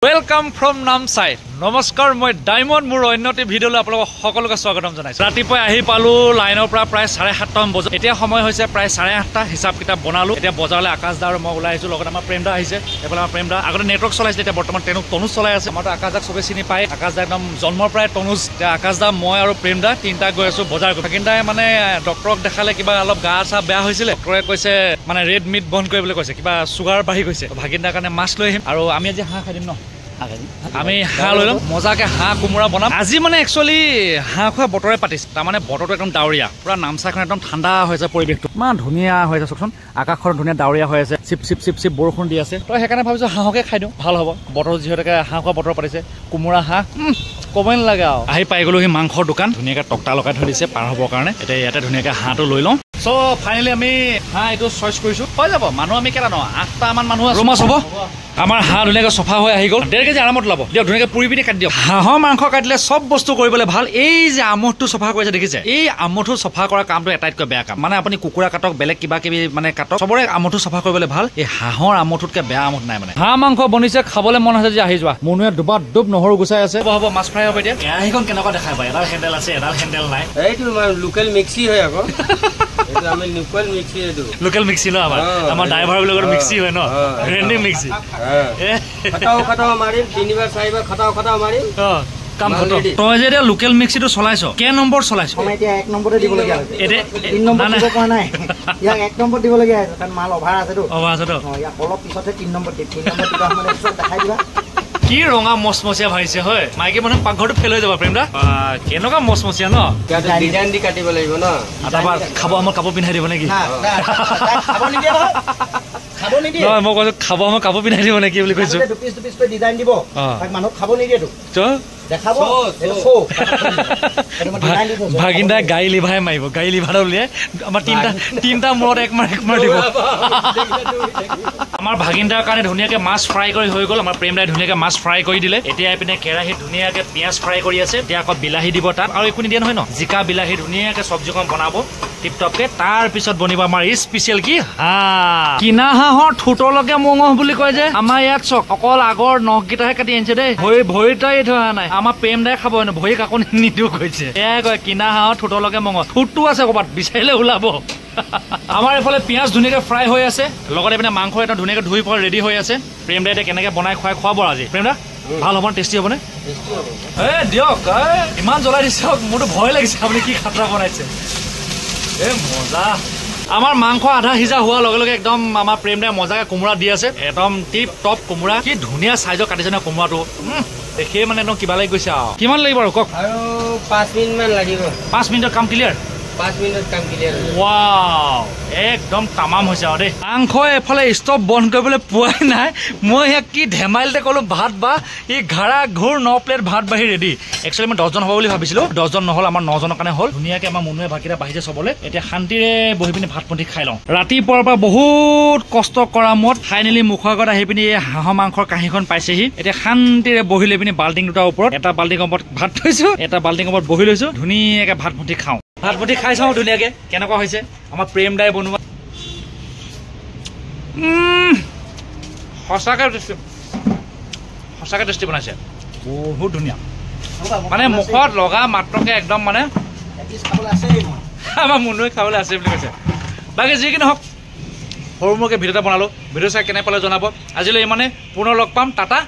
Welcome from Namsai. নমস্কাৰ, মই diamond. মোৰ অন্য এটি ভিডিঅ'লৈ আপোনালোকক সকলোকে স্বাগতম জনাইছোঁ। ৰাতিপুৱাই আহি পালোঁ লাইনৰ পৰা প্ৰায় 7:30মান বজাত। এতিয়া সময় হৈছে প্ৰায় 8:30। হিচাপ কিতাপ বনালোঁ। এতিয়া বজাৰলৈ আকাশ দা আৰু মই ওলাই আহিছোঁ। লগত আমাৰ প্ৰেমদা আহিছে। এইফালে আমাৰ প্ৰেমদা আগতে নেটৱৰ্ক চলাইছিলে, এতিয়া বৰ্তমান তেওঁ তনুজ চলাই আছে। আমাৰতো আকাশ দাক চবেই চিনি পায়। আকাশ দা একদম জন্মৰ পৰাই তনুজ। এতিয়া আকাশ দা, মই আৰু প্ৰেমদা তিনিটা গৈ আছোঁ বজাৰ। ভাগিনদাই মানে ডক্টৰক দেখালে, কিবা অলপ গা চা বেয়া হৈছিলে। ডক্টৰে কৈছে মানে ৰেড মিট বন্ধ কৰিবলৈ কৈছে, কিবা চুগাৰ বাঢ়ি গৈছে। ভাগিনদাৰ কাৰণে মাছ লৈ আহিম আৰু আমি আজি হাঁহ খাই দিম ন। আমি হাঁহ লৈ ল'ম, মজাকে হাঁহ কোমোৰা বনাম আজি। মানে একচুৱেলি হাঁহ খোৱা বতৰে পাতিছে। তাৰমানে বতৰটো একদম ডাৱৰীয়া, পুৰা নামচাইখন একদম ঠাণ্ডা হৈ আছে। পৰিৱেশটো ইমান ধুনীয়া হৈ আছে। চাওকচোন, আকাশখন ধুনীয়া ডাৱৰীয়া হৈ আছে, চিপ চিপ চিপ চিপ বৰষুণ দি আছে। তই সেইকাৰণে ভাবিছোঁ হাঁহকে খাই দিওঁ, ভাল হ'ব। বতৰ যিহেতুকে হাঁহ খোৱা বতৰ পাতিছে, কোমোৰা হাঁহ ক'বই নালাগে আৰু। আহি পাই গ'লো সি মাংসৰ দোকান। ধুনীয়াকৈ তক্তা লগাই থৈ দিছে পাৰ হ'বৰ কাৰণে। এতিয়া ইয়াতে ধুনীয়াকৈ হাঁহটো লৈ লওঁ। চ' ফাইনেলি আমি হাঁহ এইটো চইচ কৰিছোঁ। হৈ যাব। মানুহ আমি কেইটা ন, 8টামান মানুহ আছে। মাছ হ'ব। আমাৰ হাঁহ ধুনীয়াকৈ চফা হৈ আহি গ'ল। 1.5 কেজি আৰামত ওলাব দিয়ক। ধুনীয়াকৈ পুৰি পিনি কাটি দিয়ক। হাঁহৰ মাংস কাটিলে চব বস্তু কৰিবলৈ ভাল। এই যে আমঠটো চফা কৰিছে দেখিছে, এই আমঠটো চফা কৰা কামটো আটাইতকৈ বেয়া কাম। মানে আপুনি কুকুৰা কাটক, বেলেগ কিবা কিবি মানে কাটক, চবৰে আমঠটো চফা কৰিবলৈ ভাল। এই হাঁহৰ আমঠটোতকৈ বেয়া আমঠ নাই। মানে হাঁহ মাংস বনিছে, খাবলৈ মন আছে যে আহি যোৱা। মনুৱে দুবাৰ দুব নহৰু গুচাই আছে। হ'ব, মাছ ফ্ৰাই হ'ব। এতিয়া কেৰাহীখন কেনেকুৱা দেখাই পায়, এডাল হেণ্ডেল আছে, এডাল হেণ্ডেল নাই। এইটো লোকেল মিক্সি হয় আকৌ। লোকেল মিক্সি, এইটো লোকেল মিক্সি ন। আমাৰ ড্ৰাইভাৰ বিলাকৰ মিক্সি হয় ন, গ্ৰাইণ্ডিং মিক্সি। খটাও খটাও মাৰিম, তিনিবাৰ চাৰিবাৰ খটাও খটাও মাৰিম, কাম খতম। তই যে এতিয়া লোকেল মিক্সিটো চলাইছ, কেই নম্বৰ চলাইছ? এতিয়া 1 নম্বৰতে দিবলগীয়া হৈছে। এতিয়া 3 নম্বৰ দিব পৰা নাই, ইয়াক 1 নম্বৰ দিবলগীয়া হৈছে, কাৰণ মাল অভাৰ আছেতো। অভাৰ আছেতো। ইয়াক অলপ পিছতহে 3 নম্বৰ দিম। 3 নম্বৰ দিবা মানে পিছত দেখাই দিবা। কি ৰঙা মচমচীয়া ভাজিছে হয়। মাইকী মানুহ পাকঘৰটো ফেইল হৈ যাব। প্ৰেমদা, কেনেকুৱা মচমচীয়া ন। ডিজাইন দি কাটিব লাগিব ন। তাৰপৰা খাব আমাৰ কাপোৰ পিন্ধাই দিব নেকি? নহয়, মই কৈছো খাব আমাৰ কাপোৰ পিন্ধাই দিব নেকি বুলি কৈছো। দুপিচ দুপিচকৈ ডিজাইন দিব, মানুহক খাব নিদিয়েতো। দেখাব। ভাগিনদাই গাড়ী লিভাই মাৰিব, গাড়ী লিভাৰ উলিয়াই আমাৰ তিনিটা মূৰত এক মাৰ এক মাৰ দিব। আমাৰ ভাগিনদাৰ কাৰণে ধুনীয়াকে মাছ ফ্ৰাই কৰি হৈ গ'ল। আমাৰ প্ৰেমদাই ধুনীয়াকে মাছ ফ্ৰাই কৰি দিলে। এতিয়া এইপিনে কেৰাহীত ধুনীয়াকে পিঁয়াজ ফ্ৰাই কৰি আছে। এতিয়া আকৌ বিলাহী দিব তাত, আৰু একো নিদিয়ে নহয় ন। জিকা বিলাহী ধুনীয়াকে চব্জিখন বনাব টিপ টপকে। তাৰপিছত বনিব আমাৰ স্পেচিয়েল কি হাঁহ। কিনা হাঁহৰ ঠোঁটলৈকে মঙহ বুলি কয় যে, আমাৰ ইয়াত চক অকল আগৰ নখকেইটাহে কাটি আনিছে দেই, ভৰিটাই থৈ অহা নাই। আমাৰ প্ৰেমদাই খাব হেনো, ভৰি কাকো নিদিওঁ কৈছে। এয়াই কয় কিনা হাঁহৰ ঠোঁটলৈকে মঙহ। ঠোঁটটো আছে ক'ৰবাত, বিচাৰিলে ওলাব। আমাৰ এইফালে পিঁয়াজ ধুনীয়াকে ফ্ৰাই হৈ আছে, লগতে এইপিনে মাংস এটা ধুনীয়াকে ধুই পেলাই ৰেডি হৈ আছে। প্ৰেমদাই এতিয়া কেনেকে বনাই খুৱাই খুৱাব আজি। প্ৰেমদা, ভাল হ'ব, টেষ্টি হ'বনে? এ দিয়ক, ইমান জ্বলাই দিছে, মোৰতো ভয় লাগিছে আপুনি কি খাতৰা বনাইছে। এ মজা। আমাৰ মাংস আধা সিজা হোৱাৰ লগে লগে একদম আমাৰ প্ৰেমদাই মজাকে কোমোৰা দি আছে। একদম টিপ টপ কোমোৰা, কি ধুনীয়া চাইজৰ কাটিছে ন কোমোৰাটো, দেখিয়ে মানে একদম কিবা লাগি গৈছে। আৰু কিমান লাগিব আৰু কওক? আৰু 5 মিনিটমান লাগিব। 5 মিনিটত কাম ক্লিয়াৰ? 5 মিনিটত কাম ক্লিয়াৰ। ৱাও, একদম তামাম হৈছে আৰু দেই। মাংস এফালে ষ্টভ বন্ধ কৰিবলৈ পোৱাই নাই। মই ইয়াক কি ধেমালিতে ক'লো ভাত বা ই ঘাৰা ঘূৰ 9 প্লেট ভাত বাঢ়ি ৰেডি। একচুৱেলি মই 10জন হ'ব বুলি ভাবিছিলোঁ, 10জন নহ'ল, আমাৰ 9জনৰ কাৰণে হ'ল। ধুনীয়াকৈ আমাৰ মনুৱে ভাতকেইটা বাঢ়িছে চবলে। এতিয়া শান্তিৰে বহি পিনি ভাত মুঠি খাই লওঁ। ৰাতিপুৱাৰ পৰা বহুত কষ্ট কৰা মূৰত ফাইনেলি মুখৰ আগত আহি পিনি এই হাঁহৰ মাংসৰ কাঁহীখন পাইছেহি। এতিয়া শান্তিৰে বহি লৈ পিনি বাল্টিং দুটাৰ ওপৰত, এটা বাল্টিঙৰ ওপৰত ভাত থৈছোঁ, এটা বাল্টিঙৰ ওপৰত বহি লৈছোঁ, ধুনীয়াকৈ ভাত মুঠি খাওঁ। ভাত মুঠি খাই চাওঁ ধুনীয়াকৈ কেনেকুৱা হৈছে আমাৰ প্ৰেমদাই বনোৱা। সঁচাকৈ টেষ্টি, সঁচাকৈ টেষ্টি বনাইছে, বহুত ধুনীয়া। মানে মুখত লগা মাত্ৰকে একদম মানে আমাৰ মুনুৱে খাবলৈ আছে বুলি কৈছে। বাকী যি কি নহওক, সৰু মৰুকৈ ভিডিঅ' এটা বনালোঁ। ভিডিঅ' চাই কেনে পালে জনাব। আজিলৈ ইমানে, পুনৰ লগ পাম। টাটা,